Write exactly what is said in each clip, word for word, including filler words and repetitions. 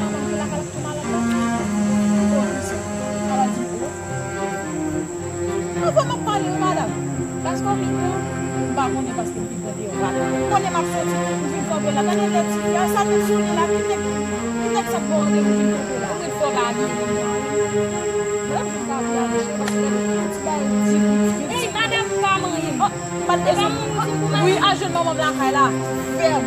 manman m ki lakay la, ki malad la. Anvan m ap pale wi, madanm. Paske w vin nan. M pa konnen paske m vin pran deyò, madanm. Ou konnen m ap soti, ou vin kanpe la. Gade lè ti fi a, sa te sou li la, ki nèg, ki nèg sa t ba w randevou vin kanpe la? Ou ret fò w ka abiye konsa. Madanm, vin kanpe a, monchè, paske gade ti bagay di, di, di. Ey, madanm, pa manyen. Oh, m pa t bezwen. Wi, al jwenn manman m lakay la. Fèm.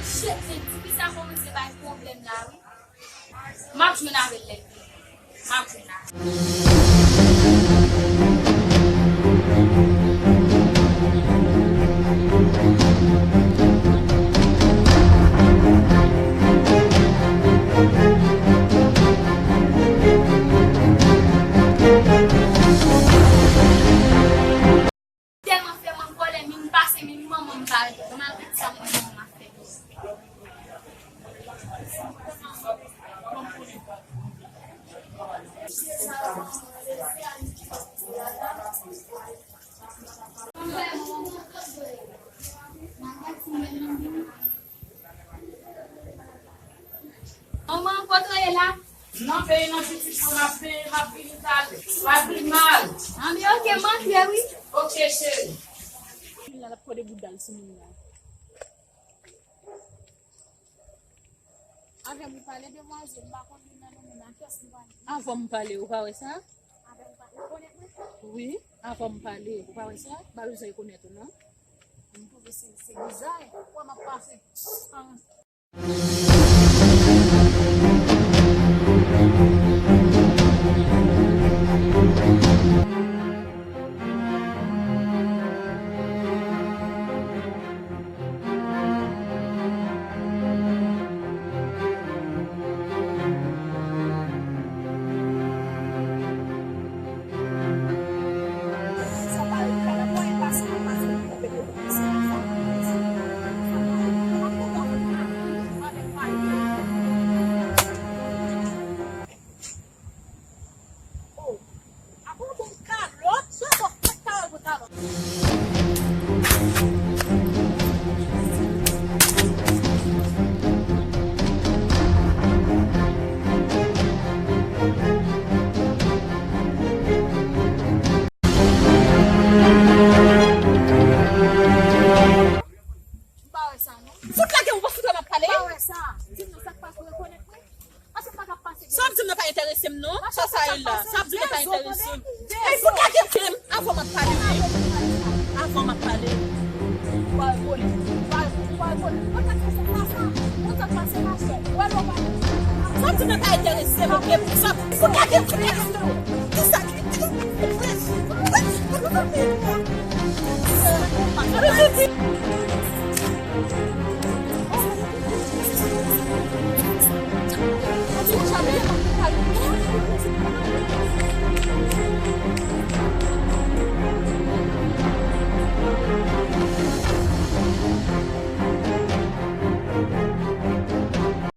Shit, men tifi sa kòmanse bay pwoblèm la wi. M ap jwenn avè l lè m vini. M ap jwenn avè l. Tèlman fè m an kòlè, min pase min manman m pa rete. Ban m al gad sa moun manman m ap fè. Manman, kote w ye la? Nan peyi nan pitit mwen, m ap veye, m ap vini talè. Pa vin mal. Anben, oke, m antre wi. Oke, cheri. Vin la, l ap kòde bout dal sou moun la. Avè m ou pale, demwazèl, m pa konn youn nan nou menm a kiyès li pale. Avan m pale, ou pa wè sa? Avè m pale, ou konèt mwen? Wi, avan m pale, ou pa wè sa? M pa bezwen rekonèt ou non. M twouve se, se bizarre. Wè m ap pase. M pa wè sa non. Fout lage m, ou pa fout wè m ap pale? M pa wè sa. Di m non, sa k pase, ou rekonèt mwen? Sa w ap di m nan pa enterese m non. Sa sa ye la? Sa w ap di m nan pa enterese m. Ey, fout lage m, avan m ap pale wi. Avan m ap pale. Sa w ap di m nan pa enterese m, oke? Sa, fout lage m, fout lage m. Kisa ki, kisa ki